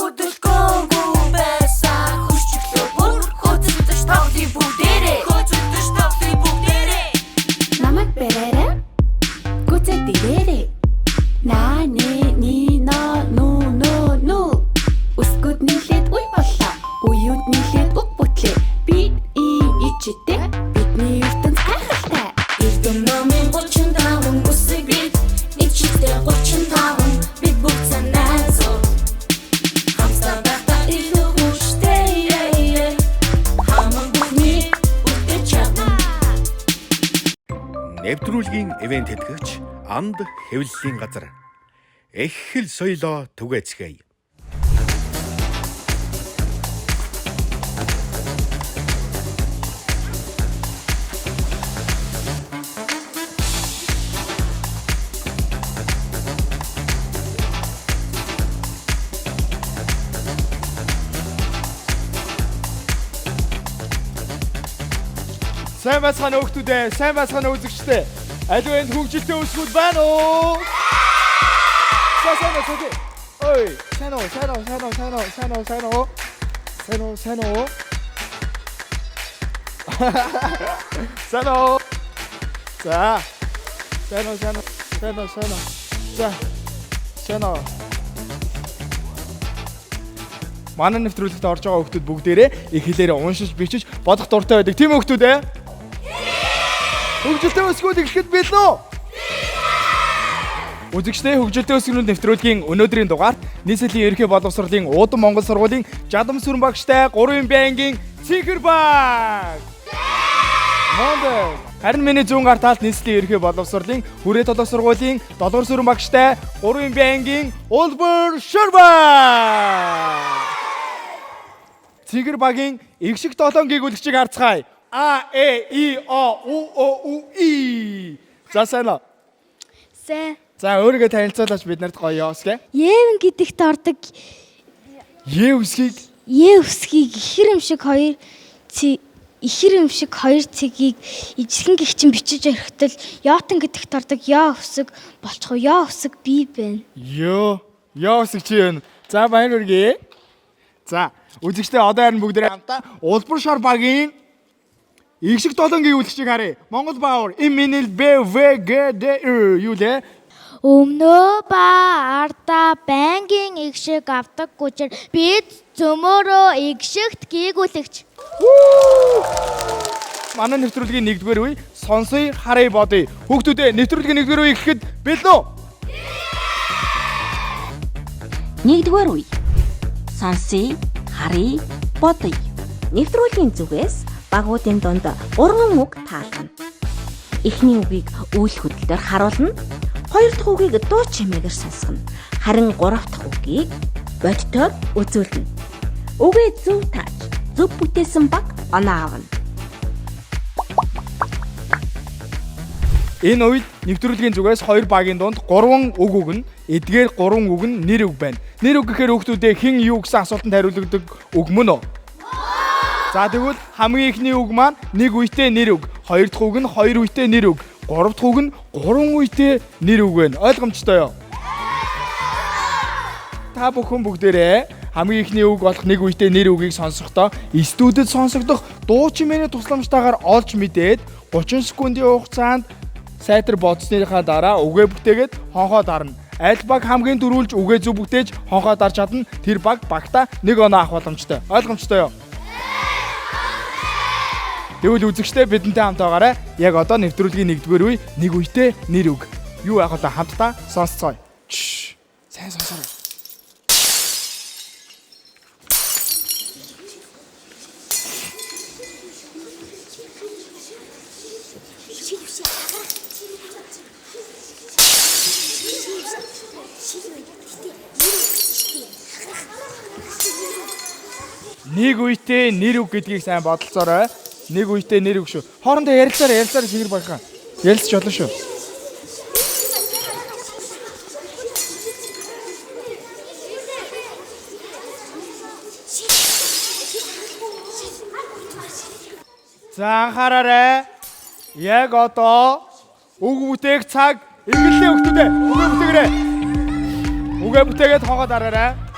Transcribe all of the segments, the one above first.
Хөдөлгөөнгүй байсан хүчглөө бүр хөөцөлдөж тоглоё бүгдээрээ. Хөөцөлдөж тоглоё бүгдээрээ. Намайг бариарай. Гүцэд дээрээ. На нэ ни но ну нө нү. Өсгүүд нийлээд үе боллоо. Үеүд нийлээд үг бүтлээ. Бид ийм ичтэй. Бидний ертөнц гайхалтай. Эрдэм номын 35 үсэг бид ичтэй 35 бид бүгд санаазуу. Хамтдаа байхдаа илүү хүчтэй. Хаман бүхний бүтээж чадна. Нэвтрүүлгийн ивент тэтгэгч Анд хэвлэлийн газар. Их хэл соёлоо түгээцгээе. Сайн байцгаана хүүхдүүд ээ, сайн байцгаана үзэгчдээ. Аливаа энд хөгжилтэй өсгүүд байна уу? За сайн уу, окей. Ой, сайн уу, сайн уу, сайн уу, сайн уу, сайн уу, сайн уу? Сайн уу, сайн уу? Сайн уу? За. Сайн уу, сайн уу, сайн уу, сайн уу. За. Сайн уу. Манай нэвтрүүлэгт орж байгаа хүүхдүүд бүгдээрээ их хэлээрээ уншиж бичиж бодох дуртай байдаг. Тийм үү хүүхдүүд ээ? Хөгжилтэй өсгүүд эхлэхэд бэлэн үү? Үзэгчдээ хөгжилтэй өсгөнүүд нэвтрүүлгийн өнөөдрийн дугаарт нийслэлийн ерөнхий боловсролын Уудам Монгол сургуулийн Жадам сүрэн багштай 3 байнгын Цэнхэр баг. Мондо. Харин миний зүүн гар талд нийслэлийн ерөнхий боловсролын Хүрээ толгой сургуулийн Долгор сүрэн багштай 3 байнгын Улбар Шөрбаг. Цэнхэр багийн эгшиг долоон гийгүүлэгчийг харцгаая. А Э И О У О У И. За сайн уу? Сайн. За өөрийгөө танилцуулаач бид нарт гоё ёсгэ. Евэн гэдэгт ордог Е үсгийг Е үсгийг ихэр юм шиг хоёр цэг ихэр юм шиг хоёр цэгийг ижлэгэн гихчин бичиж орхитол Йотон гэдэгт ордог Ё үсэг болчих уу? Ё үсэг бий байна. ёо ёо үсэг чи юу? За баяр хүргэе. За үзэгчдээ одоо харин бүгдээрээ хамтдаа Улбар шар багийн эгшиг долоон гийгүүлэгчийг харъя. Монгол баавар М Н Л Б В Г Д Ө юу лээ? Өмнөө ба ардаа байнгын эгшиг авдаг гүчээр бид зөмөрөө эгшигт гийгүүлэгч. Манай нэвтрүүлгийн 1-р үе сонсъё, харъя, бодъё. Хүүхдүүдээ нэвтрүүлгийн 1-р үе гэхэд бэлэн үү? Нэгдүгээр үе. Сонсъё, харъя, бодъё. Нэвтрүүлгийн зүгээс багуудын дунд гурван үг таалгана. Эхний үгийг үйл хөдлөлөөр харуулна. Хоёр дахь үгийг дуу чимээгээр сонсгоно. Харин гурав дахь үгийг бодитоор үзүүлнэ. Үгээ зөв тааж, зөв бүтээсэн баг оноо авна. Энэ үед нэвтрүүлгийн зүгээс хоёр багийн дунд гурван үг өгнө. Эдгээр гурван үг нь нэр үг байна. Нэр үг гэхээр хүүхдүүдээ хэн юу гэсэн асуултанд хариулагддаг үг мөн үү? За тэгвэл хамгийн эхний үг маань нэг үетэй нэр үг, хоёр дахь үг нь хоёр үетэй нэр үг, гурав дахь үг нь гурван үетэй нэр үг байна. Ойлгомжтой юу? Та бүхэн бүгдээрээ хамгийн эхний үг болох нэг үетэй нэр үгийг сонсохдоо студид сонсогдох дуу чимээний тусламжтайгаар олж мэдээд 30 секундын хугацаанд сайтар бодсныхаа дараа үгээ бүтээгээд хонхоо дарна. Аль баг хамгийн дөрүүлж үгээ зөв бүтээж хонхоо дарж чадна тэр баг багта нэг оноо авах боломжтой. Ойлгомжтой юу? Тэгвэл үзэгчдээ бидэнтэй хамт байгаарай. Яг одоо нэвтрүүлгийн 1-р үе нэг үетэй нэр үг. Юу яах вэ хамтдаа сонсцгоё. Чш. Сайн сонсоорой. Нэг үетэй нэр үг гэдгийг сайн бодолцоорой. Нэг үетэй нэр үг шүү. Хоорондоо ярилцаарай, ярилцаарай чигээр багхаа. Ярилцж болно шүү. За анхаараарай. Яг одоо үг бүтээх цаг эхэллээ хүүхдүүдээ. Үгээ бүтээгээрэй. Үгээ бүтээгээд хоогоо дараарай.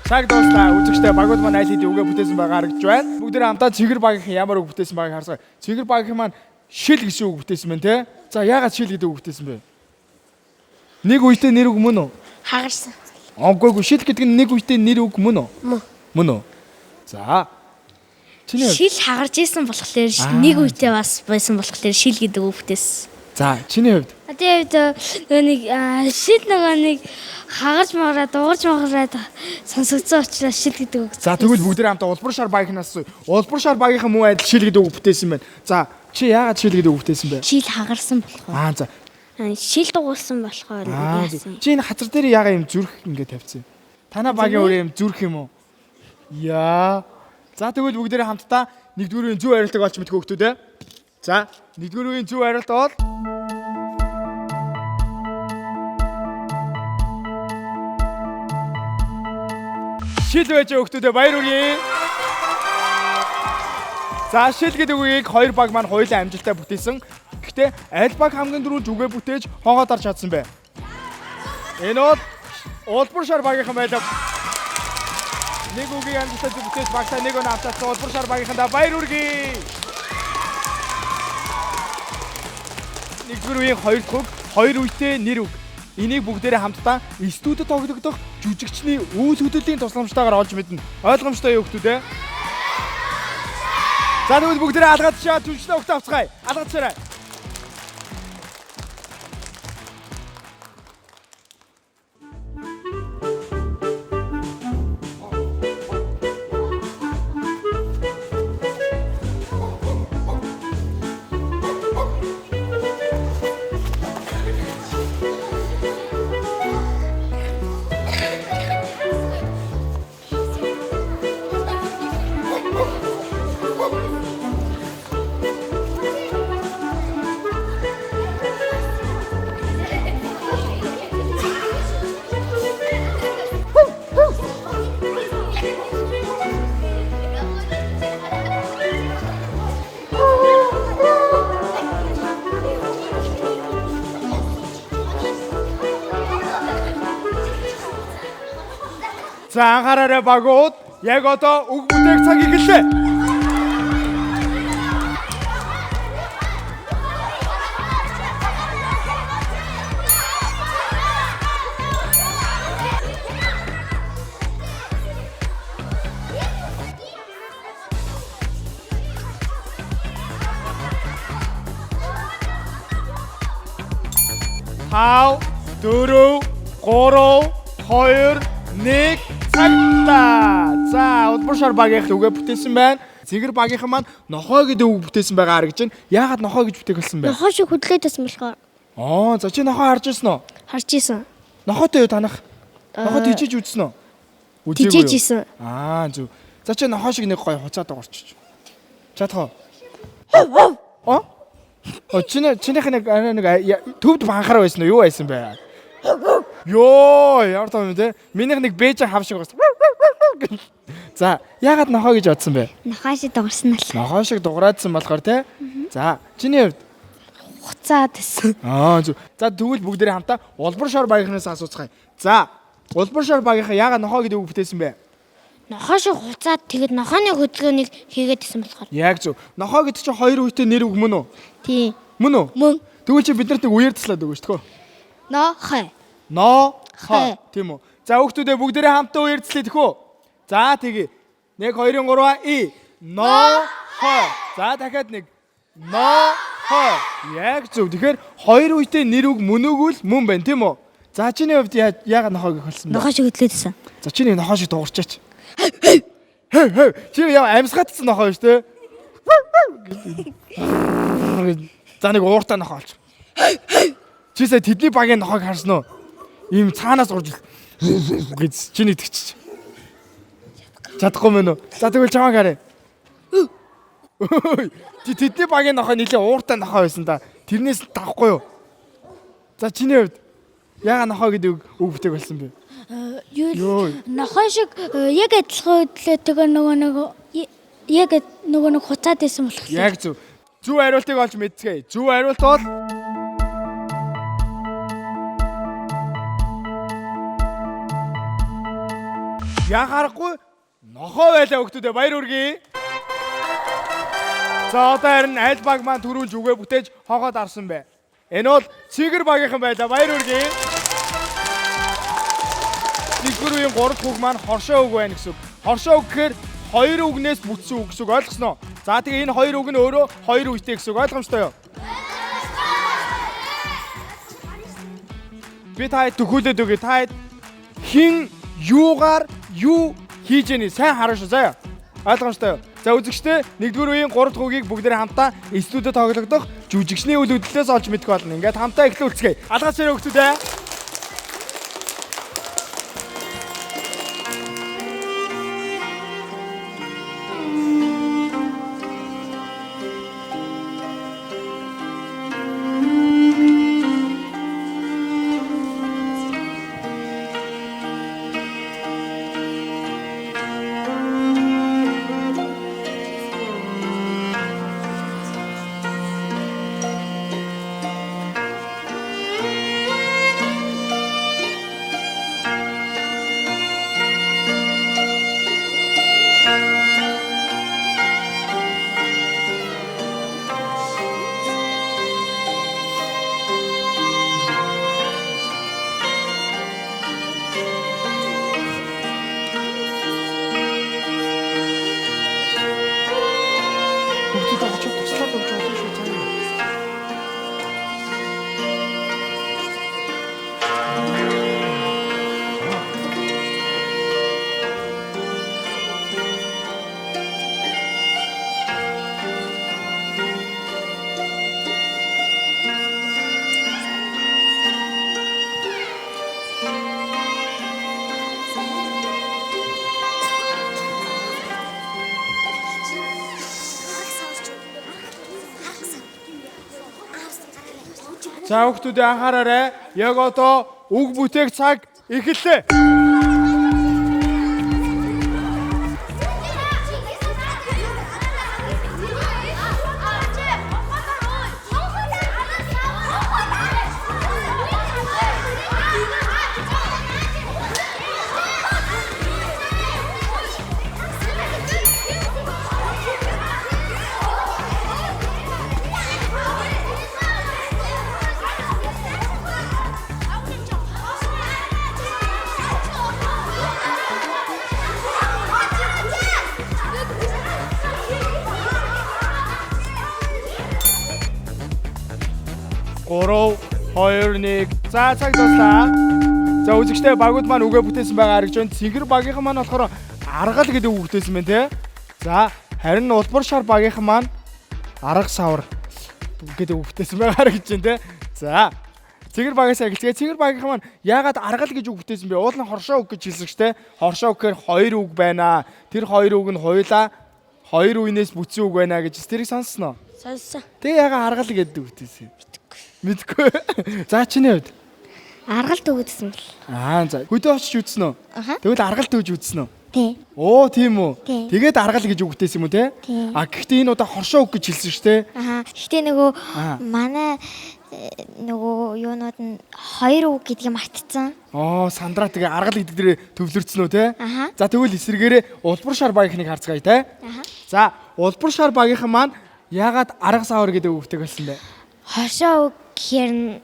Цаг дууслаа. Үзэгчтэй багууд маань аль хэдийн үгээ бүтээсэн байгаа харагдж байна. Бүгдээ хамтаа цэгэр багийнхан ямар үг бүтээсэн байгааг харсаа. Цэгэр багийнхан маань шил гэсэн үг бүтээсэн байна те. За яагаад шил гэдэг үг бүтээсэн бэ? Нэг үедээ нэр үг мөн үү? Хагарсан. Үгүй ээ шил гэдэг нь нэг үедээ нэр үг мөн үү? Мөн. Мөн үү? За. Чиний хувьд? Шил хагарч исэн болохоор нэг үедээ бас байсан болохоор шил гэдэг үг бүтээсэн. За, чиний хувьд? Одоо хувьд нөгөө нэг шил нөгөө нэг хагарч магараа дуурж магараад сонсогдсон учраас шил гэдэг үг. За тэгвэл бүгдээ хамтаа улбар шар багийнхнаас асууя. Улбар шар багийнхан мөн адил шил гэдэг үг бүтээсэн байна. За, чи яагаад шил гэдэг үг бүтээсэн бэ? Шил хагарсан болохоор. Аа за. Шил дугуулсан болохоор Аа чи энэ хазар дээр яагаад юм зүрх ингэ тавьсан юм? Танаа багийн өөрөө юм зүрх юм уу? Яа. За тэгвэл бүгдээрээ хамтдаа нэгдүгээр үеийн зөв хариултыг олж мэдэх хүүхдүүд ээ. За, нэгдүгээр үеийн зөв хариулт бол Шил байж хүүхдүүдээ баяр хүргэе. За шил гэдэг үгийг хоёр баг маань хоёулаа амжилттай бүтээсэн. Гэхдээ аль баг хамгийн түрүүнд үгээ бүтээж хоогоо дарж чадсан бэ? Энэ бол улбар шар багийнхан байлаа. Нэг үгийг амжилттай бүтээж багтаа нэг оноо авчаадсан улбар шар багийнхандаа баяр хүргэе. Нэгдүгээр үеийн хоёр дахь үг, хоёр үетэй нэр үг. Энийг бүгдээрээ хамтдаа студид тогтогдох жүжигчний үйл хөдлөлийн тусламжтайгаар олж мэднэ. Ойлгомжтой юу хүмүүс ээ? За тэгвэл бүгдээрээ алгадчаа түлшнээ өгтөө авцгаая. Алгадчаарай. За анхаараарай багууд. Яг одоо үг бүтээх цаг эхэллээ. Тав, дөрөв, гурав, хоёр, нэг цагтаа. За, улбар шар багийнх үгээ бүтээсэн байна. Зэгэр багийнхан маань нохой гэдэг үг бүтээсэн байгаа харагдаж байна. Яагаад нохой гэж бүтээх болсон бэ? Нохоо шиг хөдлөөд байсан болохоор Аа, за чи нохой харж ирсэн үү? харж исэн. Нохойтой юу танах? Нохой тижиж үзсэн үү? Үзээгүй юу? Тижээж исэн. Аа, зөв. За чи нохой шиг нэг гоё хуцаад дуурчиж. Чадах уу? Аа? О чиний чинийх нэг арай нэг төвд банхараа байсан уу? Юу байсан бэ? Йоо, ямар том юм те? Минийх нэг бэж хав шиг байсан. За, яагаад нохой гэж бодсон бэ? Нохоо шиг дуурсан л. Нохой шиг дуграадсан болохоор те? За, чиний хувьд Хуцаад байсан. Аа зөв. За тэгвэл бүгдээрээ хамтаа улбар шар багийнхнаас асууцгаая. За, улбар шар багийнхаа яагаад нохой гэдэг үг бүтээсэн бэ? Нохоо шиг хуцаад тэгээд нохооны хөдөлгөөнийг хийгээд исэн болохоор. Яг зөв. Нохой гэдэг чинь хоёр үетэй нэр үг мөн үү? Тийм. Мөн үү? Мөн. Тэгвэл чи бид нарт нэг үеэр таслаад өгөөч тгөө. Нохой. Но Хой. хой. Тийм үү. За хүүхдүүдээ бүгдээрээ хамтаа үеэр таслая тэхүү. За тэгье. 1 2 3 и. Но хой. За дахиад нэг. Но хой. Яг зөв. Тэгэхээр хоёр үетэй нэр үг мөн үгүй л мөн байна тийм үү? За чиний хувьд яагаад нохой гэх болсон бэ? Нохоо шиг хөдлөөд исэн. За чиний нохой шиг дуурчаач. Хэй хэй. Чи яа амьсгаатсан нохой биш те? За нэг ууртай нохой олч. Чи сая тэдний багийн нохойг харсан уу? Ийм цаанаас урж гэж чиний тэгчиж. Чадахгүй мэн үү? За тэгвэл чамайг харъя. Чи тэдний багийн нохой нэлээ ууртай нохой байсан да. Тэрнээс давхгүй юу? За чиний хувьд яагаад нохой гэдэг үг бүтээх болсон бэ? Юу Йоо. нохоо шиг яг адилхан хөдлөөтэйгээ нөгөө нэг яг нөгөө нэг хуцаад исэн болохоор. Яг зөв. Зөв хариултыг олж мэдцгээе. Зөв хариулт бол Яхаарахгүй нохоо байлаа хүүхдүүдээ, баяр хүргэе. За одоо харин аль баг маань түрүүлж үгээ бүтээж хогоод арсан бэ? Энэ бол Цэнгэр багийнхан байлаа, баяр хүргэе. Нэгдүгээр үеийн 3 дахь үг маань хоршоо үг байна гэсэн үг. Хоршоо үг гэхээр хоёр үгнээс бүтсэн үг гэсэн үг, ойлгосноо? За тэгээ энэ хоёр үг нь өөрөө хоёр үетэй гэсэн үг, ойлгомжтой юу? Би та хэд төхөөлөд өгье. Та хэд хин юугаар юу хийж яаны сайн хараа шүү заяа. Ойлгомжтой юу? За үзэгчдээ, нэгдүгээр үеийн 3 дахь үгийг бүгдээрээ хамтдаа студид тоглогдох жүжигчний үйл хөдлөлөөс олж мэдэх болно. Ингээд хамтдаа эхлүүлцгээе. Алгаач хэрэг өгчүүдээ. Хүүхдүүд очиж туслаад өгч болно шүү заяа. За хүүхдүүдээ анхаараарай. Яг одоо үг бүтээх цаг эхэллээ. Гурав, хоёр, нэг. За цаг дуслаа. За үзэгчдээ, багууд маань үгээ бүтээсэн байгаа харагдж байна. Цэнгэр багийнхан маань болохоор аргал гэдэг үг бүтээсэн байна те. За харин улбар шар багийнхан маань арга савар гэдэг үг бүтээсэн байгаа харагдж байна те. За Цэнгэр багаас эхэлцгээе. Цэнгэр багийнхан маань яагаад аргал гэж үг бүтээсэн бэ? Уул нь хоршоо үг гэж хэлсэн ч те. Хоршоо үг гэхээр хоёр үг байна. Тэр хоёр үг нь хоёулаа хоёр үенээс бүтсэн үг байна гэж тэрийг сонссноо. Сонссон. Тэгээ яагаад аргал гэдэг үг бүтээсэн юм? Мэдгүй. За чиний хувьд? Аргал төгөөдсөн бэл. Аа за. Хөдөө очиж үзсэн үү? Тэгвэл аргал төвж үзсэн үү? Тий. Оо тийм үү. Тий. Тэгээд аргал гэж үг бүтээсэн юм уу те? Тий. А гэхдээ энэ удаа хоршоо үг гэж хэлсэн шүү те. Аха. Гэтэ нөгөө Аа. манай нөгөө юунууд нь хоёр үг гэдгийг мартцсан. Оо сандраа тэгээ аргал гэдэг дээрээ төвлөрцсөн үү те? Аха. За тэгвэл эсрэгээрээ улбар шар багийнхныг харцгаая те. Аха. За улбар шар багийнхан маань яагаад арга савар гэдэг үг бүтээх болсон бэ? Хоршоо үг гэхээр нь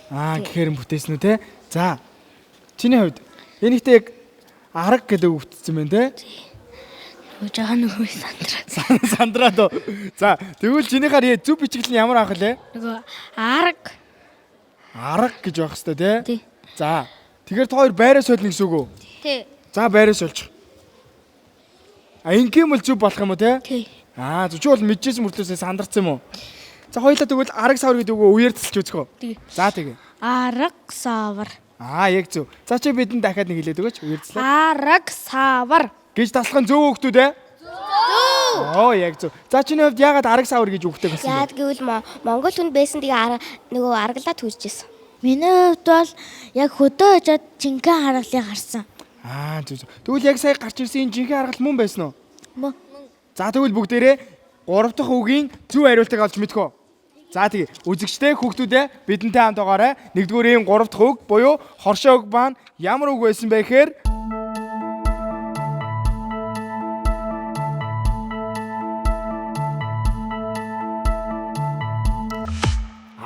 Аа гэхээр нь бүтээсэн үү те? За чиний хувьд энэ ихтэй яг арга гэдэг үг бүтээсэн байна те? нөгөө жоохон нөгөө сандраа. Сандраа дөө. За тэгвэл чинийхээр зөв бичиглэл нь ямар ах лээ? Нөгөө арга. Арга гэж байх хэвээр тий. Тий. За тэгэхээр та хоёр байраа солино гэсэн үг үү? Тий. За байраа сольчих. А ингээм л зөв болох юм уу те? Тий. Аа зөв чи бол мэдчихсэн мөртлөөсөө сандарсан юм уу? За хоёлаа тэгвэл арга савар гэдэг үгөө үеэр тасалж үзэх үү? Тий. За тэгээ. Арга савар. Аа яг зөв. За чи бидэнд дахиад нэг хэлээд өгөөч. Үеэр таслаа. Арга савар. Гэж таслах нь зөв хүүхдүүд ээ? Зөв. Оо яг зөв. За чиний хувьд яагаад арга савар гэж үгтэй болсон бэ? Яад гэвэл Монгол хүнд байсан тэгээ нөгөө аргалаа түүжижсэн. Миний хувьд бол яг хөдөө очоод жинхэнэ харгалыг харсан. Аа зөв зөв. Тэгвэл яг сая гарч ирсэн энэ жинхэнэ харгал мөн байсан уу? Мөн. За тэгвэл бүгдээрээ 3 дахь үгийн зөв хариултыг олж мэдэх үү? За тэгээ үзэгчдээ хүүхдүүдээ бидэнтэй хамт байгаарай. Нэгдүгээрийн 3 дахь үг буюу хоршоо үг маань ямар үг байсан бэ гэхээр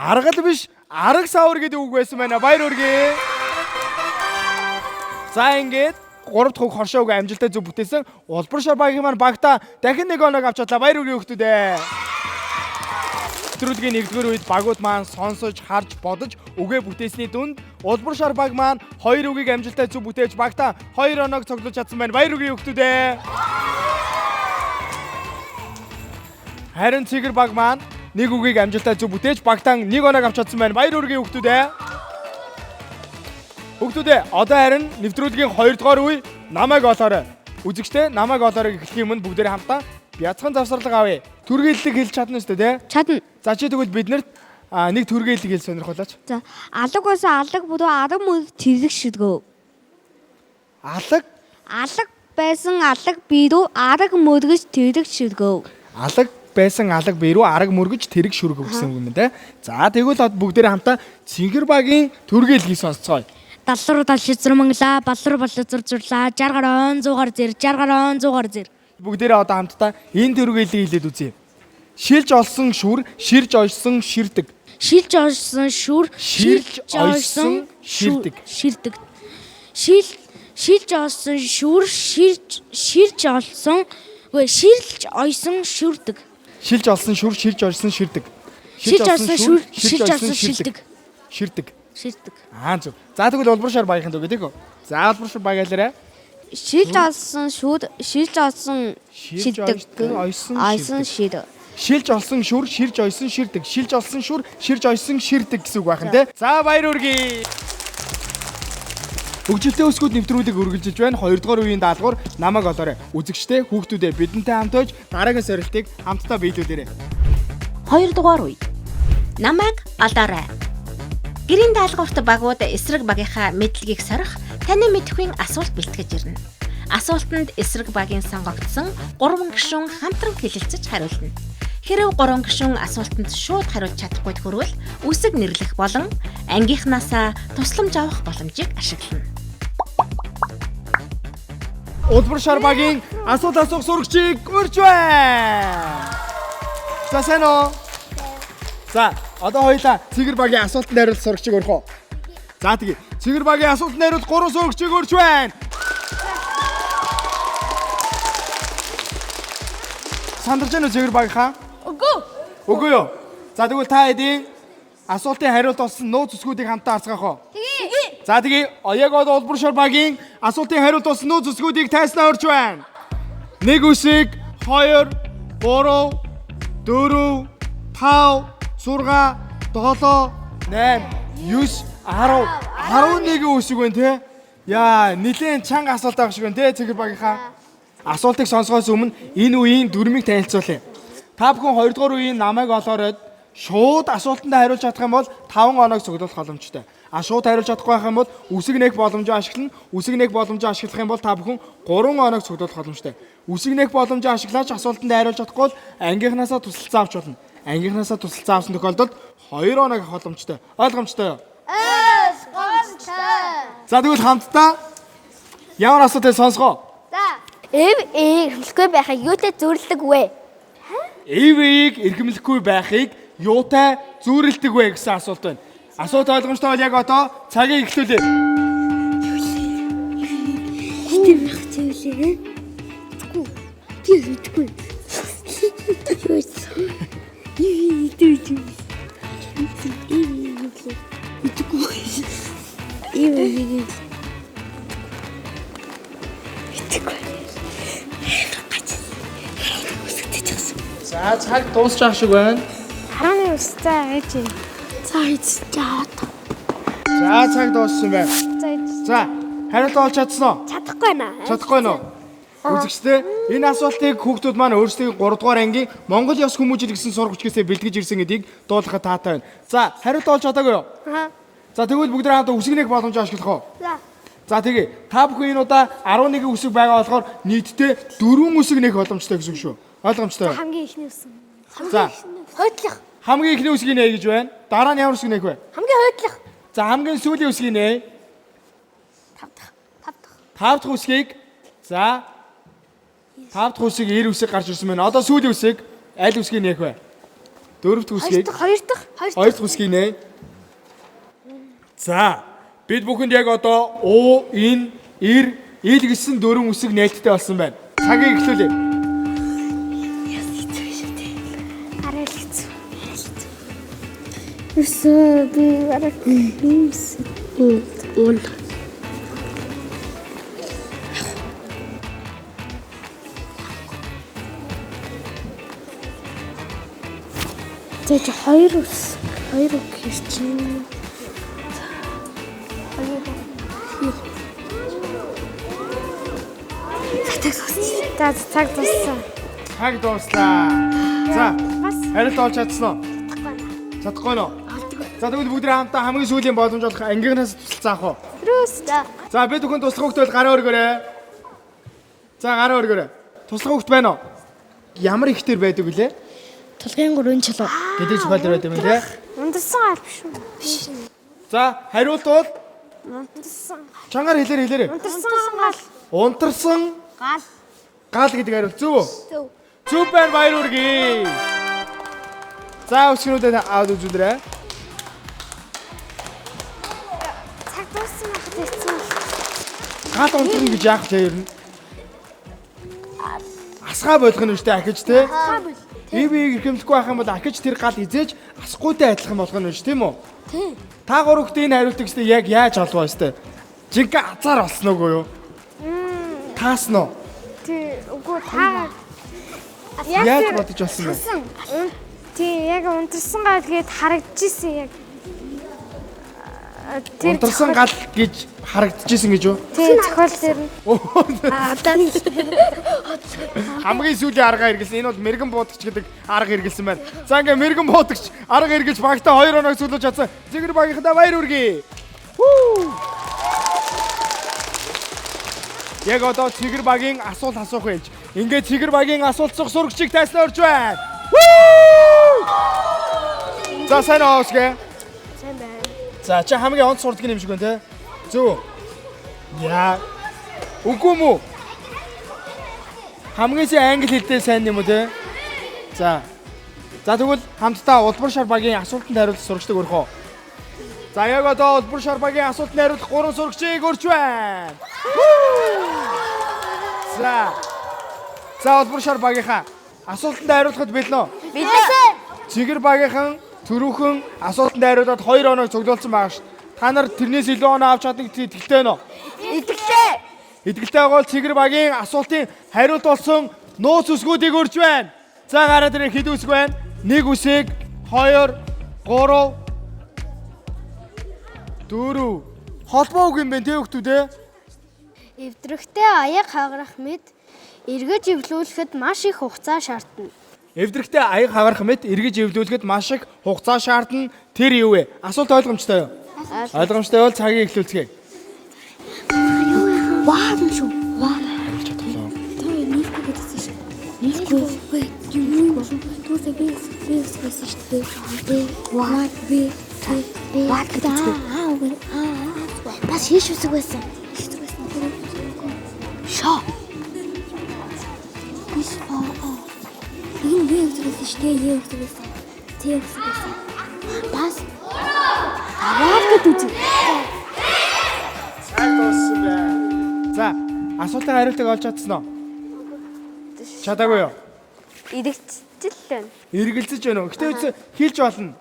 Аргал биш, араг савар гэдэг үг байсан байна. Баяр хүргэе. За ингээд 3 дахь үг хоршоо үг амжилттай зөв бүтээсэн Улбар шар багийн маань багта дахин нэг оног авч чадлаа. Баяр хүргэе хүүхдүүд ээ. Нэвтрүүлгийн нэгдүгээр үед багууд маань сонсож, харж, бодож үгээ бүтээсний дүнд Улбар шар баг маань хоёр үгийг амжилттай зөв бүтээж багта хоёр оног цуглуулж чадсан байна. Баяр хүргэе хүүхдүүд ээ. Харин цэгэр баг маань нэг үгийг амжилттай зөв бүтээж багтан нэг оног авч чадсан байна. Баяр хүргэе хүүхдүүд ээ. Хүүхдүүд ээ, одоо харин нэвтрүүлгийн 2 дугаар үе намайг олоорой. Үзэгчдээ намайг олоорой гэхлийн өмнө бүгдээрээ хамтдаа бяцхан завсарлага авъя. Түргээллэг хэлж чадна шүү дээ, тэ? Чадна. За чи тэгвэл биднэрт нэг түргээллэг хэл сонирхолооч. За алаг байсан алаг бүрөө арга мөр тэрэг ширгөө. Алаг Алаг байсан алаг бирүү арга мөргөж тэрэг ширгөө. Алаг байсан алаг бирүү арга мөргөж тэрэг шүргэв гэсэн үг юм те. За тэгвэл од бүгдээрээ хамтдаа Цэнгэр багийн түргээллэгийг сонсцгоё. 70 руу 70 зурманглаа, 70 руу 70 зур зурлаа, 60 гар он 100 гар зэр, 60 гар он 100 гар зэр. Бүгдээрээ одоо хамтдаа энэ түргээллийг хэлээд үзье. Шилж олсон шүр, ширж ойсон ширдэг. Шилж ойсон шүр, Шилж ойсон ширдэг. Ширдэг. Шил шилж олсон шүр, ширж ширж олсон үгүй ширлж ойсон шүрдэг. Шилж олсон шүр, ширж ойсон ширдэг. Шилж олсон шүр, шилж олсон шилдэг. Ширдэг. Ширдэг. Аа зөв. За тэгвэл улбар шар багийнхан дүү гэдэг үү? За улбар шар баг алаарай. Шилж олсон шүр, шилж олсон Шилж шилдэг. ойсон Ойсон ширдэг. шир. Шилж олсон шүр, ширж ойсон ширдэг. Шилж олсон шүр, ширж ойсон ширдэг гэсэн үг байх нь те. За баяр хүргэе. Хөгжилтэй өсгүүд нэвтрүүлэг үргэлжилж байна. Хоёрдугаар үеийн даалгавар намайг олоорой. Үзэгчдээ, хүүхдүүдээ бидэнтэй хамт байж дараагийн сорилтыг хамтдаа биелүүлээрэй. Хоёрдугаар үе. Намайг олоорой. Гэрийн даалгаварт багууд эсрэг багийнхаа мэдлэгийг сорих таны мэдэхүйн асуулт бэлтгэж ирнэ. Асуултанд эсрэг багийн сонгогдсон 3 гишүүн хамтран хэлэлцэж хариулна. Хэрэв 3 гишүүн асуултанд шууд хариулж чадахгүй тохирвол үсэг нэрлэх болон ангийнхнаасаа тусламж авах боломжийг ашиглана. Улбар шар багийн асуулт асуух сурагчийг урьж байна. За сайн уу? За одоо хоёлаа Цэгэр багийн асуултанд хариулт сурагчийг урих уу? За тэгье. Цэгэр багийн асуултанд хариулт 3 сурагчийг урьж байна. Сандарч байна уу Цэгэр багийнхаа? Үгүй. Үгүй юу? За тэгвэл та хэдийн асуултын хариулт болсон нууц үсгүүдийг хамтдаа харцгаах уу? Тэгье. За тэгээ яг одоо улбар шор багийн асуултын хариулт болсон нууц үсгүүдийг тайснаа урьж байна. Нэг үсэг, 2, 3, 4, 5, 6, 7, 8, 9, 10, 11 үсэг байна те. Яа, нилээн чанга асуулт авах шиг байна те цэгэр багийнхаа. Асуултыг сонсохоос өмнө энэ үеийн дүрмийг танилцуулъя. Та бүхэн 2 дугаар үеийн намайг олооройд шууд асуултанд хариулж чадах юм бол 5 оног цуглуулах боломжтой. А шууд хариулж чадахгүй байх юм бол үсэг нээх боломжоо ашиглана. Үсэг нээх боломжоо ашиглах юм бол та бүхэн 3 оног цуглуулах боломжтой. Үсэг нээх боломжоо ашиглаж асуултанд хариулж чадахгүй бол ангийнхнаасаа тусалцаа авч болно. Ангийнхнаасаа тусалцаа авсан тохиолдолд 2 оног авах боломжтой. Ойлгомжтой юу? Ойлгомжтой. За тэгвэл хамтдаа ямар асуултыг сонсгоо? За. Эв э эрхэмлэхгүй байхыг юутай зөөрлөдөг вэ? ЭВ-ийг эрхэмлэхгүй байхыг юутай зүүрэлдэг вэ гэсэн асуулт байна. Асуулт ойлгомжтой бол яг одоо цагийг эхлүүлье. Тийм байх чиглэлээ. Мэдгүй. Би мэдгүй. Юу вэ? Юу юу юу. Мэдгүй. Юу юу юу. Мэдгүй. За цаг дуусчих шиг байна. 11 за ээж. За ээж жаад. За цаг дууссан байна. За ээж. За хариулт олж чадсан уу? Чадахгүй байна. Чадахгүй нөө. Үзэгчдээ энэ асуултыг хүүхдүүд маань өөрсдийн 3 дугаар ангийн Монгол ёс хүмүүжил гэсэн сурах хүчгээсээ бэлтгэж ирсэн гэдгийг дуулахад таатай байна. За хариулт олж чадаагүй юу? Аа. За тэгвэл бүгд хамтдаа үсэг нэг боломж ашиглах уу? За. За тэгээ та бүхэн энэ удаа 11 үсэг байгаа болохоор нийтдээ 4 үсэг нэх боломжтой гэсэн үг шүү. Ойлгомжтой юу? Хамгийн ихний үсэн. За Хойдлох. хамгийн эхний үсгийг нэ гэж байна. Дараа нь ямар үсэг нэх вэ? Хамгийн хойдлох. За хамгийн сүүлийн үсгийг нэ. Тав дахь. Тав дахь. Тав дахь үсгийг за тав дахь үсэг 90 үсэг гарч ирсэн байна. Одоо сүүлийн үсэг аль үсгийг нэх вэ? Дөрөв дэх үсгийг Хоёр дахь. хоёр дахь үсгийг нэ. За, бид бүхэнд яг одоо У, Н, Р, Ил гэсэн дөрвөн үсэг нээлттэй болсон байна. Цагийг эхлүүлье. Арай л хэцүү. Ерөөсөө би арай юмс. Үн. За чи хоёр ус. Хоёр үг хэрчин. Хоёр үг. Цаг дууссан. За цаг дууссан. Цаг дууслаа. За, Бас хариулт олж чадсан уу? Чадахгүй нөө. За тэгвэл бүгд хамтдаа хамгийн сүүлийн боломж болох ангийнхнаас туслалцаа авах уу? Рүүс. За бид бүхэн туслах хүүхд бол гараа өргөөрэй. За гараа өргөөрэй. Туслах хүүхд байна уу? Ямар ихтер байдаг вүлээ? Тулгын гурван чулуу. Гэдэг зохиол дээр байдаг юм тий. Ундарсан гал биш үү? Биш. За хариулт бол Ундарсан. чангаар хэлээр хэлээрэй. Ундарсан гал. Унтарсан Гал. гал гэдэг хариулт зөв үү? Зөв. Зөв байна, баяр хүргэе. За өчгөрүүдэд аваад үзүүлээрэй. Цаг дууссан байхад хэцүү бол. Гал унтрна гэж яах вэ ер нь? Асгаа болох нь шүү дээ ахиж те. Би биеийг эрхэмлэхгүй байх юм бол ахиж тэр гал хизээж асгүйтэй адилхан болох нь шүү тийм үү? Тийм. Та гурав хүүхдээ энэ хариултыг өстэй яг яаж олвоо өстэй? Жинхэнэ азар олсон уугүй юу? Таасан уу? Тий, үгүй та Яаж бодож олсон бэ? Унсан. Тий, яг унтарсан гал гээд харагдчихсэн яг. Тэр Унтарсан гал гэж харагдчихсэн гэж юу? Тий, зохиол дээр нь. Хамгийн сүүлийн арга хэрэгэлсэн. Энэ бол мэрэгэн буудагч гэдэг арга хэрэгэлсэн байна. За ингээ мэрэгэн буудагч арга хэрэгжилж багтаа 2 оног сүүлж чадсан. Зэгэр багийнхандаа баяр хүргэе. Хүү! Яг одоо цэгэр багийн асуулт асуух хэлж. Ингээ цэгэр багийн асуулт зох сурагчийг тайснаа орж байна. Хүү! За сайн уу Осгэ? Сайн байна. За чи хамгийн онц сурдаг юм шиг байна те. Зөв үү? Яа. Үгүй мүү? Хамгийн сайн англи хэлтэй сайн юм уу те? За. За тэгвэл хамтдаа Улбар шар багийн асуултанд хариулах сурагчдыг өргөх үү? За яг одоо Улбар шар багийн асуултанд хариулах гурван сурагчийг өрж байна. За. За Улбар шар багийнхаа асуултанд хариулахад бэлэн үү? Билээ. Цэгэр багийнхан түрүүхэн асуултанд хариулаад 2 оног цуглуулсан байгаа шүү. Та нар тэрнээс илүү оноо авч чадна гэдэгт итгэлтэй байна уу? Итгэлтэй. Итгэлтэй байгаа бол цэгэр багийн асуултын хариулт болсон нууц үсгүүдийг өрж байна. За гараад ирэх хэд үсэг байна? 1 үсэг, 2, 3, 4. Холбоо үг юм байна те хүүхдүүд ээ? Эвдрэхтэй аяг хагарах мэд эргэж эвлүүлэхэд маш их хугацаа шаардна. Эвдрэхтэй аяг хагарах мэт эргэж эвлүүлэхэд маш их хугацаа шаардна. Тэр юу вэ? Асуулт ойлгомжтой юу? Ойлгомжтой бол цагийг эхлүүлцгээе. Ваа юм шүү. Ваа. Хариулж чадлаа. Тэр нийлэхгүй гэдсэн шүү. Нийлэхгүй. Юм юм. Түүсээ би би байсан шүү дээ. Би ваа би би ваа гэдэг. Аа үгүй. Аа бас хийш үсэг байсан. Хийш үсэг байсан. Шо. Биш аа аа. Энэ би үсэг байсан шүү дээ. Е үсэг байсан. Т үсэг байсан. Бас аваад гэдэг үзье. Цаг дууссан байна. За, асуултын хариултыг олж чадсан уу? Чадаагүй юу? Эргэжил байна. Эргэлзэж байна уу? Гэтэ үгүй хэлж болно.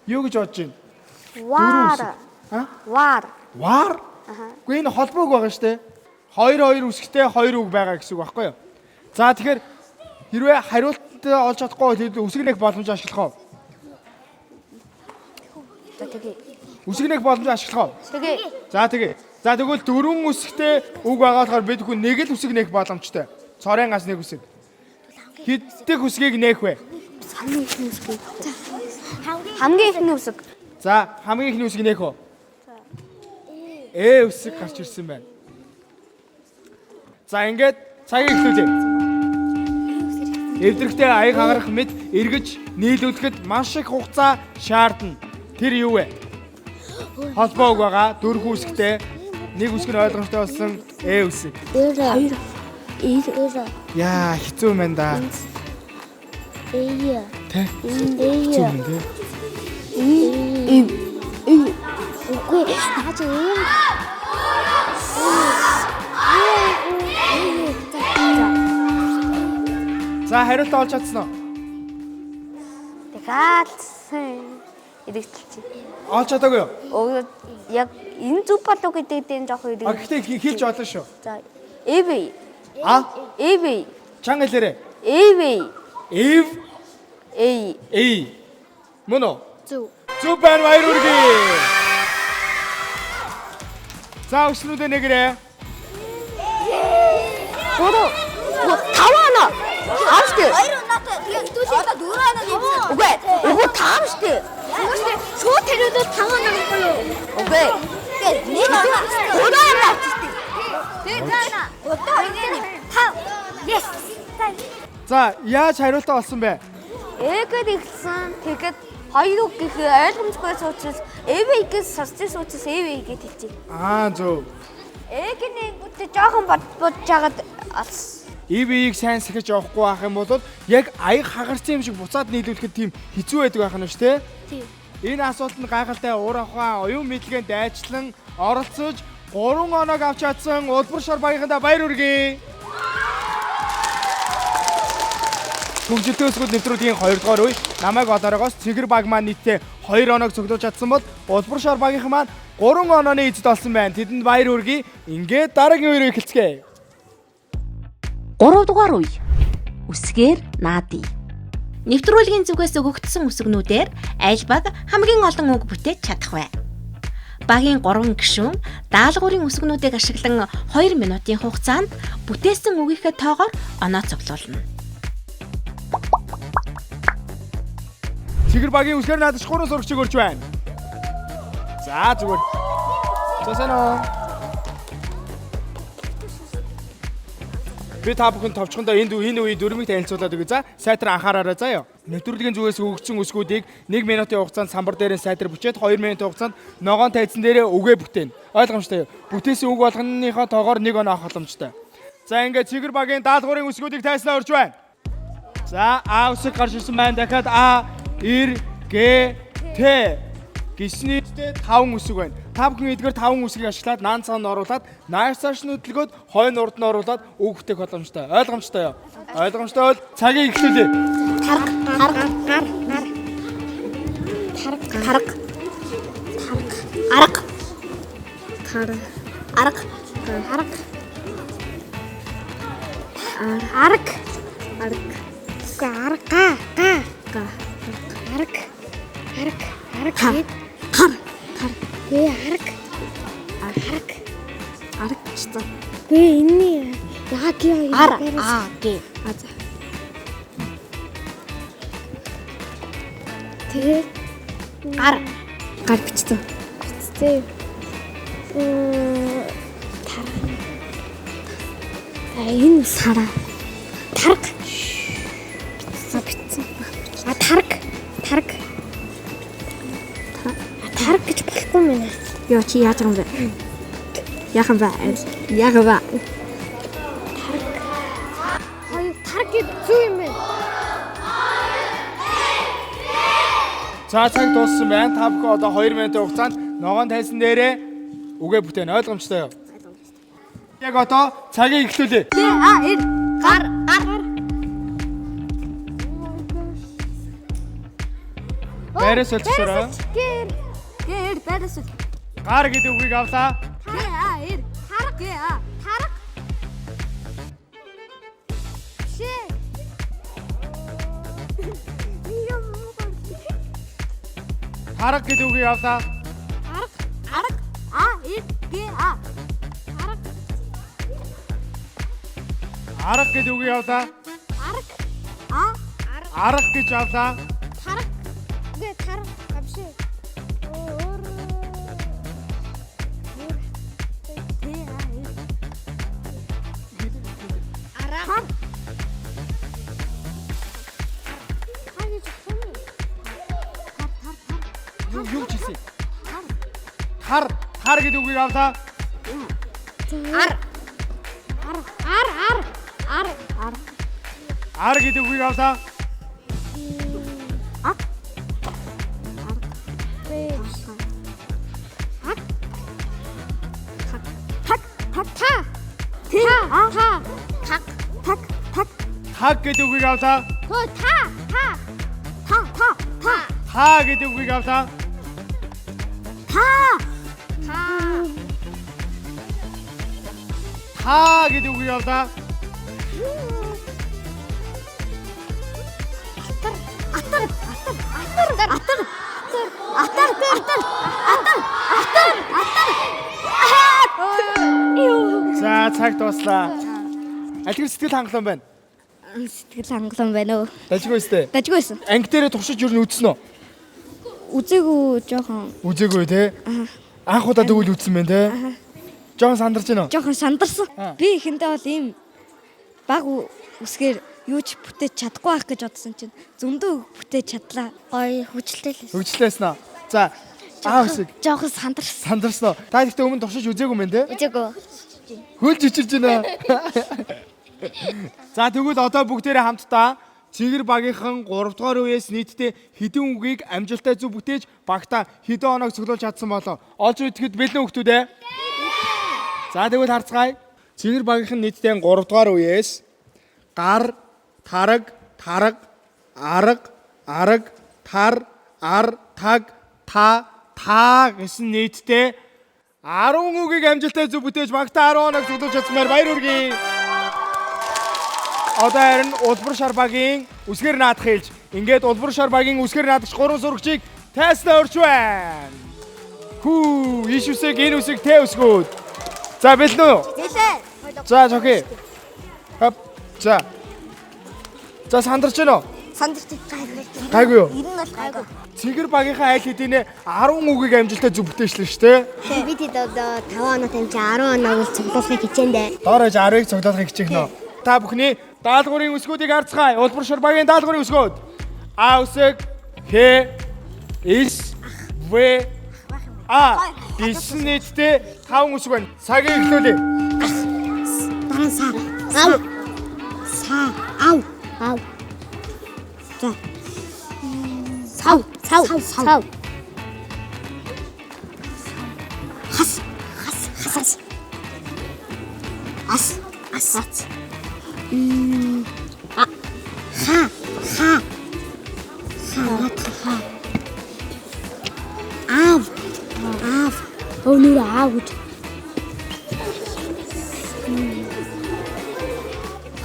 Юу гэж бодож байна? Ваар. А? Ваар. Вар? Үгүй энэ холбоо үг байгаа шүү дээ. Хоёр хоёр үсгтэй хоёр үг байгаа гэсэн үг байхгүй юу? За тэгэхээр хэрвээ хариултаа олж чадахгүй бол хэдүүлээ үсэг нэх боломж ашиглах уу? За тэгээ. Үсэг нэх боломж ашиглах уу? Тэгээ. За тэгээ. За тэгвэл дөрвөн үсгтэй үг байгаа болохоор бид хүн нэг л үсэг нээх боломжтой. Цорын гас нэг үсэг. Хэддэх үсгийг нээх вэ? Хамгийн ихний үсэг. Хамгийн ихний үсэг. За хамгийн ихний үсгийг нээх үү? Э үсэг гарч ирсэн байна. За ингээд цагийг эхлүүлье. Эвдрэхтэй аяг хагарах мэт эргэж нийлүүлэхэд маш их хугацаа шаардна. Тэр юу вэ? Холбоо үг байгаа. Дөрвөн үсгтэй. Нэг үсэг нь ойлгомжтой болсон э үсэг. Хоёр. Эр. Яа, хэцүү юм байна да. Э. Тэ? Хэцүү юм тэ? И. И. Үгүй наач ийм. За хариулт олж чадсан уу? Дахиад эргэлтэлчих. Олж чадаагүй юу? Өө яг энэ зүг болов гэдэг дээр жоох А эргэлт. гэхдээ хэлж олно шүү. За эв А? эв Чанга хэлээрэй. эв Эв эй эй. Мөн үү? Зөв. Зөв байна, баяр хүргэе. За өгснүүдээ нэгрээ. 3 5 оноо. 5 штэ. 2 оноотой. Тэгээ хэдүүлээ одоо 4 оноо нэмсэн. Үгүй үгүй 5 штэ. Шууд хариулвал 5 оноо гэхгүй юу? Үгүй. Тэгээ нэг оноо. 3 оноо авчих штэ. Тэгээ за одоо 2 нэм. 5. Yes. За яаж хариултаа олсон бэ? Эгээд эхэлсэн. Тэгээд хоёр үг гэх ойлгомжгүй суучраас эв гэж сонсч суучраас эв гэж хэлчихэ. Аа зөв. Эгэний гүтэ жоохон бодож жагаад олсон. ИВ-ийг сайн сахиж явахгүй байх юм бол яг аяг хагарсан юм шиг буцаад нийлүүлэхэд тийм хэцүү байдаг байх нь шүү дээ. Тийм. Энэ асуултанд гайхалтай уур ухаан, оюун мэдлэгэнд дайчлан оролцож 3 оноог авч чадсан Улбар шар багийнхандаа баяр хүргэе. Хөгжилтэй өсгөл нэвтрүүлгийн 2 дугаар үе намайг олооройгоос Цэгэр баг маань нийтдээ 2 оноог цуглуулж чадсан бол Улбар шар багийнхан маань 3 онооны эзэд болсон байна. Тэдэнд баяр хүргэе. Ингээд дараагийн үеэр эхэлцгээе. 3 дугаар үе. Үсгээр наадъя. Нэвтрүүлгийн зүгээс өгөгдсөн үсгнүүдээр аль баг хамгийн олон үг бүтээж чадах вэ? Багийн 3 гишүүн даалгаврын үсгнүүдийг ашиглан 2 минутын хугацаанд бүтээсэн үгийнхээ тоогоор оноо цуглуулна. Цэгэр багийн үсгээр наадах 3 сурагчийг урьж байна. За зүгээр. За сайн уу. Би та бүхэн товчхондоо энд энэ үеийн дүрмийг танилцуулаад өгье. За сайтар анхаараарай заа юу. Нэвтрүүлгийн зүгээс өгөгдсөн үсгүүдийг 1 минутын хугацаанд самбар дээр нь сайтар бичээд 2 минутын хугацаанд ногоон тайзан дээрээ үгээ бүтээн. Ойлгомжтой юу? Бүтээсэн үг болгоныхоо тоогоор 1 оноо авах боломжтой. За ингээд Цэгэр багийн даалгаврын үсгүүдийг тайснаа урьж байна. За А үсэг гарч ирсэн байна. Дахиад А, Р, Г, Т гисний 5 үсэг байна. Та бүхэн эдгээр 5 үсгийг ашиглаад наан цаана оруулаад нааш цааш нь хөдөлгөөд хойно урд нь оруулаад үг бүтээх боломжтой. Ойлгомжтой юу? Ойлгомжтой бол цагийг эхлүүлье. Тарга тарга гар гар. Тарга тарга. Тарга. Арга. Тарга. Арга. Арга. Арга. Арга. Үгүй арга га га. Арга. Арга. Арга. Хар. Хар. Гэ арга. Арга. Арга гэсэн. Гэ энэний яг яа Ар А Г. А за. Тэгээ Гар. гар бичсэн. Бичсэн. Тарга. А энэ сараа. Тарга. Бичсэн бичсэн. А тарга. Тарга. А тарга гэж болохгүй юм байна. Йоо чи яаж юм бэ? Яах юм бэ? Яах юм бэ? Хоёр тарг гэж зөв юм байна. За цаг дууссан байна. Та бүхэн одоо 2 минутын хугацаанд ногоон тайзан дээрээ үгээ бүтээн. Ойлгомжтой юу? Яг одоо цагийг эхлүүлье. Т А Р гар гар. Байраас солилцоорой. Г Р Г Р байраас сөл. Гар гэдэг үгийг авлаа. Г А Р тарга Г А тарга. Шээ. Тарга гэдэг үгийг авлаа. Арга. Арга А Р Г А. Арга. Арга гэдэг үгийг авлаа. Арга. А Арга гэж авлаа. Тарга. Үгүй тарга. А биш ээ. Өөр Т А Р арга. Тар гэж болох юм. Тар тар тар. Юу юу ч хийсэн? Тар тар гэдэг үгийг авлаа. Ар Ар ар ар ар ар Ар гэдэг үгийг авлаа. Ак. Б. Ак. Так. Так. Та. Т. Та. Так. Так. Так. Таг гэдэг үгийг авлаа. Хөө та. Та. Та. Та. Та. Та гэдэг үгийг авлаа. Та. Та. Та гэдэг үгийг авлаа. Атар. Атар. Атар. Атар. Атар. Атар. Атар. Атар. Атар. За цаг дууслаа. Алгэр сэтгэл хангалуун байна. Сэтгэл хангалуун байна уу? Дажгүй өстэй. Дажгүй байсан. Анги дээрээ туршиж юу н үзсэн үү? Үзээгүй жоохон. Үзээгүй те. Анх удаа тэгвэл үзсэн байх те. Жохон сандарч байна уу? Жоохон сандарсан. Би эхэндээ бол ийм баг үсгээр юу ч бүтээж чадахгүй байх гэж бодсон чинь зөндөө бүтээж чадлаа. Гоё хөгжилтэй л. Хөгжлөөсөн үү? За Аа үсэг. Жоохон сандарсан. Сандарсан уу? Та гэхдээ өмнө туршиж үзээгүй мэн те? Үзээгүй. Хөлж ичирж байна. За тэгвэл одоо бүгдээрээ хамтдаа Цэнгэр багийнхан 3 дугаар үеэс нийтдээ хэдэн үгийг амжилттай зөв бүтээж багтаа хэдэн оног цуглуулж чадсан болоо. Олж идэхэд бэлэн хүмүүс ээ. За тэгвэл харцгаая. Цэнгэр багийнхан нийтдээ 3 дугаар үеэс гар, тараг, тараг, арга, арга, тар, ар, таг, та, та гэсэн нийтдээ 10 үгийг амжилттай зөв бүтээж багтаа 10 оног цуглуулж чадсанаар баяр хүргэе. Одоо харин Улбар шар багийн үсгээр наадах хэлж, ингээд Улбар шар багийн үсгээр наадагч 3 сурагчийг тайснаа урьж байна. Хүү, иш үсэг, энэ үсэг, тэ үсгүүд. За бэлэн үү? Бэлэн. За зохи. Хоп. За. За сандарч байна уу? Сандарч гайгүй. Гайгүй юу? Ер нь бол гайгүй. Цэгэр багийнхаа айл хэдийнэ 10 үгийг амжилттай зөв бүтээчлээ шүү дээ. Би тэд одоо 5 оноо тамчи 10 оноог л цуглуулахыг хичээндэ. Доор ээж 10-ыг цуглуулахыг хичээх нөө. Та бүхний даалгаврын үсгүүдийг харцгаая. Улбар шар багийн даалгаврын үсгүүд. А үсэг, Х, С, В, А гэсэн нийтдээ 5 үсэг байна. Цагийг эхлүүлье. Дараа нь са. Ав. Са. Ав. Ав. За. Сав. Сав. Сав. Хас. Хас. Хас. Ас. Ас. Ас. А. Ха. Ха. Ха. Ха. Ав. Аав. Өнөр аав гэж.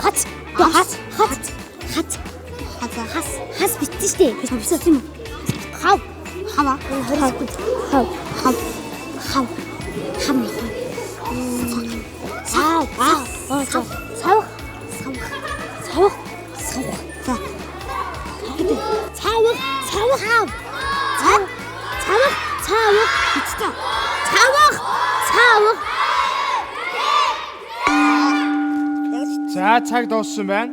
Хац. Хац. Хац. Хац. Хац. Хас. Хас битсэн штэ. Битсэн юм уу? Хав. Хава. Хав. Хав. Хав. Хав. Хав. Сав. Сав. Сав. Савх. Савх. Савх. За. Цавх. Цавх. Цав. Цав. Цавх. Цавх. Битсэн. Цавх. Цавх. За цаг дууссан байна.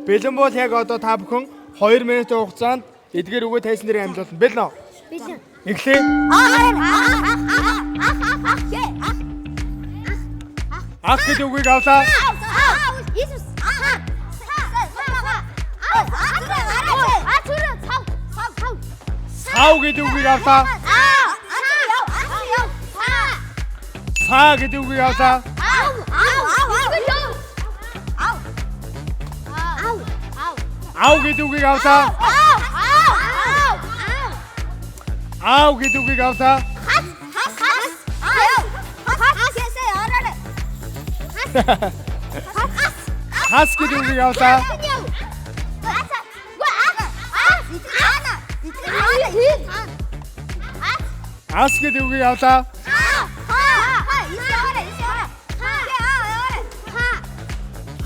Бэлэн бол яг одоо та бүхэн 2 минутын хугацаанд эдгээр үгээ тайзан дээр амжилуулна. Бэлэн үү? Бэлэн. Эхлэе. Ах гэдэг үгийг авлаа. Иесус. Сав гэдэг үгийг авлаа. Са гэдэг үгийг авлаа. Ав гэдэг үгийг авлаа. Аав гэдэг үгийг авлаа. Хас гэдэг үгийг авлаа. Ас гэдэг үгийг авлаа.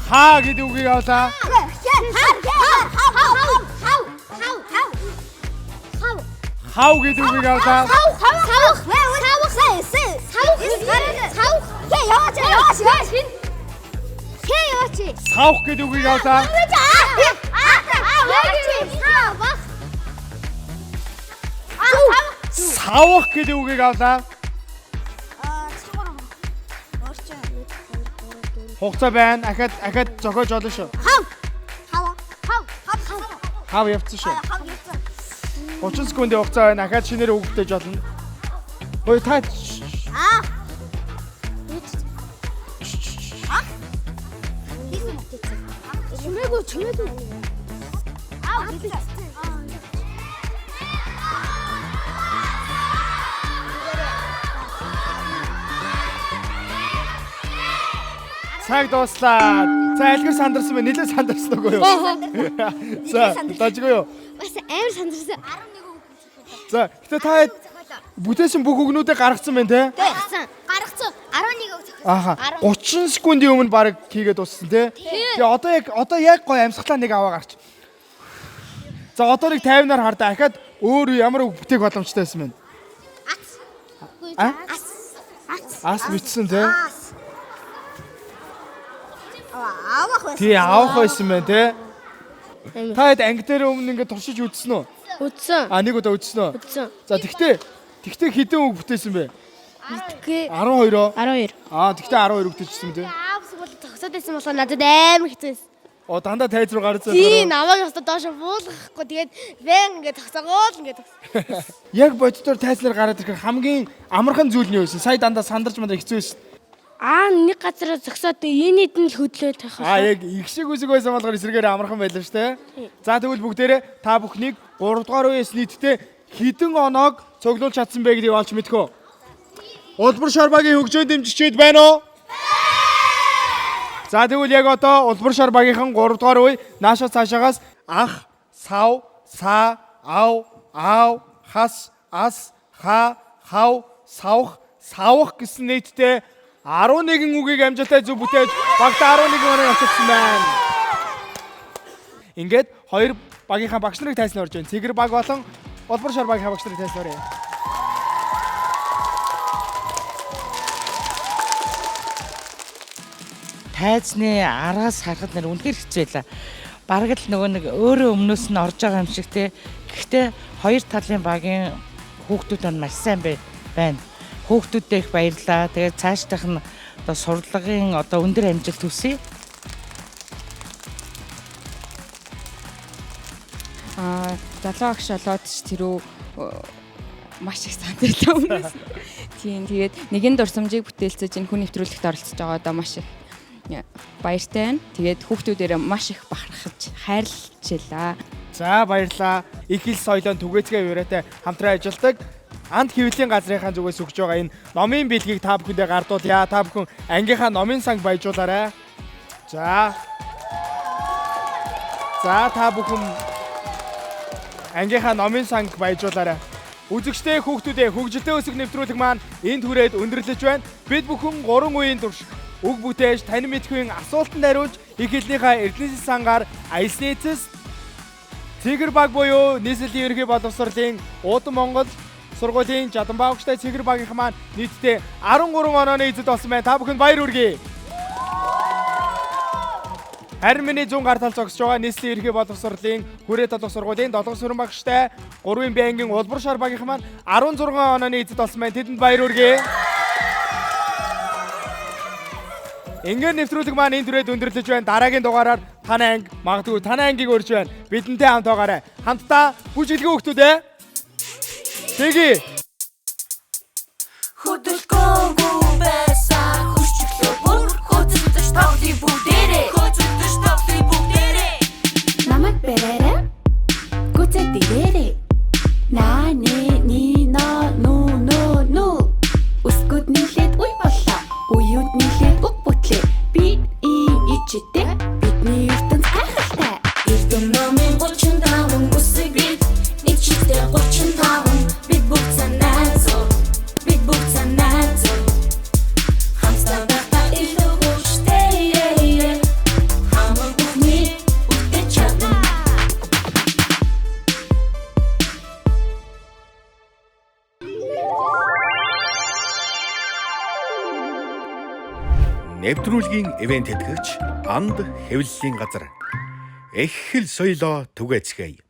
Хаа гэдэг үгийг авлаа. Хав гэдэг үгийг авлаа. Савх гэдэг үгийг авлаа. Савх гэдэг үгийг авлаа. Хугацаа байна. Ахаад зохиож олно шүү. Хав явцсан шүү. 30 секундын хугацаа байна. Ахаад шинээр үг бүтээж болно. Ой та Аа. Чимээгүй чимээгүй. Аа бичсэн. Цаг дууслаа. За альгэр сандарсан байна. Нилээ сандарсан үгүй юу? За дажгүй юу? Бас амар сандарсан. За гэтээ та бүтээсэн бүх үгнүүдээ гаргацсан байна те? Гаргацсан. Гаргацсан. 11 үг зохиолсон. Ааха. 30 секундын өмнө баг хийгээд дууссан те? Тэгээ одоо яг гоё амьсгалаа нэг аваа гарч. За одоо нэг 50-наар хардаа. Ахаад өөр ямар үг бүтээх боломжтой байсан бэ? Ас. Ас. Ас бичсэн те? Ас. Авах байсан. Тий авах байсан байна те? Та хэд анги дээр өмнө ингээд туршиж үзсэн үү? Үдсэн. А нэг удаа үзсэн үү? Үдсэн. За тэгтээ хэдэн үг бүтээсэн бэ? Мэдгүй. 12-оо. 12. Аа тэгтээ 12 бүтээчихсэн үү те? Аавс бол зогсоод байсан болохоор надад амар хэцүү байсан. Оо дандаа тайз руу гарсан. Тий, намайг өстө доош буулгахгүй. Тэгээд бэн ингээд зогсоогоол ингээд зогсон. Яг боддоор тайзнаар гараад ирэхээр хамгийн амархан зүйл нь юу байсан? Сая дандаа сандарч мандар хэцүү байсан. Аа нэг газараа зогсоод энэд нь л хөдлөөд тавих. Аа яг их шиг үсэг байсан болохоор эсрэгээр амархан байлаа шүү дээ. За тэгвэл бүгдээрээ та бүхнийг 3 дугаар үеэс нийтдээ хэдэн оноог цуглуулж чадсан бэ гэдгийг олж мэдэх үү? Улбар шар багийн хөгжөөн дэмжигчид байна уу? За тэгвэл яг одоо Улбар шар багийнхан 3 дугаар үе нааша цаашаагаас ах, сав, са, ав, аав, хас, ас, ха, хав, савх, савх гэсэн нийтдээ 11 үгийг амжилттай зөв бүтээж багтаа 11 оноо авчихсан байна. Ингээд хоёр багийнхаа багш нарыг тайзнаар орж байна. Цэгэр баг болон Улбар шар багийнхаа багш нарыг тайзнаар орё. Тайзны араас харахад нэр үнэхээр хэцүү байлаа. Бараг л нөгөө нэг өөрөө өмнөөс нь орж байгаа юм шиг те. Гэхдээ хоёр талын багийн хүүхдүүд нь маш сайн байна. Хүүхдүүддээ их баярлаа. Тэгээд цаашдах нь одоо сурлагын одоо өндөр амжилт хүсье. Аа залуу агш болоод ч тэрүү маш их сандарлаа өмнөөс. Тийм тэгээд нэгэн дурсамжийг бүтээлцэж энэ хүн нэвтрүүлэгт оролцож байгаадаа маш их баяртай байна. Тэгээд хүүхдүүдээрээ маш их бахархаж хайрлажээ. За баярлаа. Их хил соёлон түгээцгээ уриатай хамтран ажилладаг Анд хэвлэлийн газрынхаа зүгээс өгч байгаа энэ номын бэлгийг та бүхэндээ гардуулъя. Та бүхэн ангийнхаа номын санг баяжуулаарай. За. За та бүхэн ангийнхаа номын санг баяжуулаарай. Үзэгчдээ хүүхдүүдээ хөгжилтэй өсөх нэвтрүүлэг маань энд хүрээд өндөрлөж байна. Бид бүхэн 3 үеийн турш үг бүтээж тань мэдхүйн асуултанд хариулж их хэлнийхээ эрдэнэсийн сангаар аялсны эцэс Цэгэр баг буюу нийслэлийн ерөнхий боловсролын Уудам Монгол сургуулийн Жаданбаа огштой Цэгэр багийнхан маань нийтдээ 13 онооны эзэд болсон байна. Та бүхэнд баяр хүргэе. Харин миний зүүн гар тал зогсож байгаа нийслэлийн ерөнхий боловсролын Хүрээ толгой сургуулийн долгон сүрэн багштай 3-ын Б ангийн Улбар шар багийнхан маань 16 онооны эзэд болсон байна. Тэдэнд баяр хүргэе. Ингээд нэвтрүүлэг маань энэ түрээд өндөрлөж байна. Дараагийн дугаараар танай анги магадгүй танай ангийг урьж байна. Бидэнтэй хамт байгаарай. Хамтдаа бүжиглэгийн хүүхдүүд ээ. Тэгье. Хөдөлгөөнгүй байсан хүчглөө бүр хөөцөлдөж тоглоё бүгдээрээ хөөцөлдөж тоглоё бүгдээрээ Намайг бэрээрэ. Гүцэд дээрээ. На нэ ни но ну нө нү. Өсгүүд нийлээд үе боллоо. Үеүд нийлээд үг бүтлээ. Би и ичтэй бидний ертөнц гайхалтай. Эрдэм номын 35 үсэг бид нэг чигтээ 35 бид бүгд санаацуу бид бүгд санаацуу хамтдаа байхдаа илүү хүчтэй хамаг бүхний үтэж чадна. Нэвтрүүлгийн ивент тэтгэгч Анд хэвлэлийн газар. Их хэл соёлоо түгээцгээе.